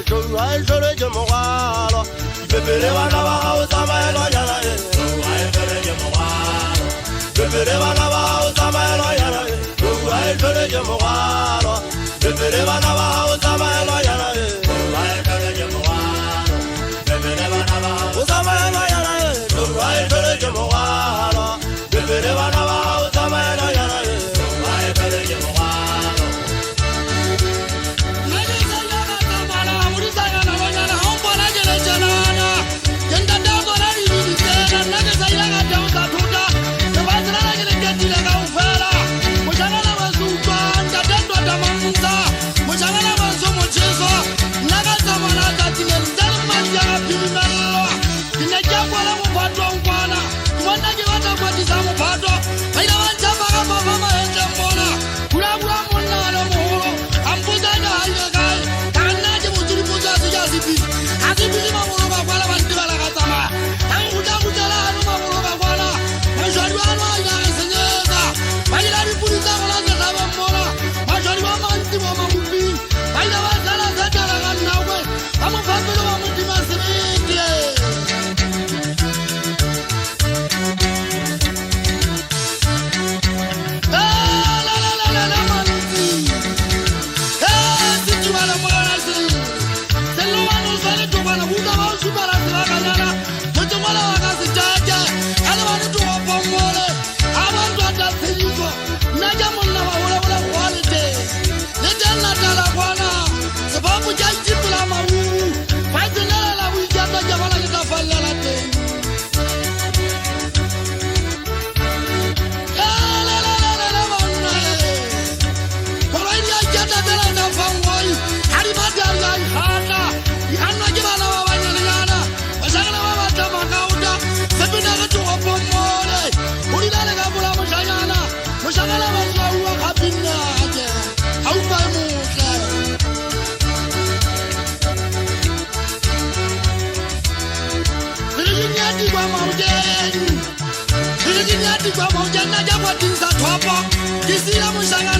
tlou a e tlhole ke mogwalo. Pepele bana ba gago tsamaelwa yana e, tlou a e tlhole ke mogwalo. Pepele bana ba gago tsamaelwa yana e, tlou a e tlhole ke mogwalo. Pepele bana ba gago tsamaelwa yana e, tlou a e tlhole ke mogwalo. Pepele bana ba gago tsamaelwa yana e, tlou a e tlhole ke mogwalo. Pepele bana ba gago tsamaelwa yana e, tlou a e tlhole ke mogwalo. Nna ke sa ile ka tsamaya modisanyana banyana ga o mpona ke le tjenana. Ke ntate wa tsona dibidi tsena. Nna ke sa ile ka theosa thota. Lefatshe lena ke le qetile kaofela. Moshanyana weso utlwa, ntate Ndoda Mamusa. Moshanyana weso Motjheso. Nna ka tsamaya tsatsi le ntse le madi a ka phirimellwa. Ke ne ke ya kwala mophatong kwana. Ke bona ke batla kwatisa mophato. Ba ile ba ntjhapa ka papa mahetleng mona. Bula-bula monna a le moholo. A mpotsa ke haile kae. Ka re nna ke botse dipotso a se ke a sepiri. Ha sepiri maboloka kwana ba ntebala ka tsamaya. Ka nkgutla-kgutlela ano maboloka kwana. Majwadi ano a ile a re senyetsa. Ba ile dipodi tsa rona sehlabeng mona. Majwadi ba mantsi bo maboping. Ba ile ba sala setala ka nnakwe. Ba mo fa pelo ba mo tima sebete. Teng. Koloi di a iketla tsela tsa fangoi ha di batle a di a ikgatla di kgannwa ke bana ba banyenyana bashanyana ba batla makaota sepina re toropong mole ho dila le ka bola moshanyana moshanyana ba tshwauwa kgapinnake ha utlwa e motle. Re ke nyati kwa maokeng, nna ke kwating sa thopo ke sila moshanyana.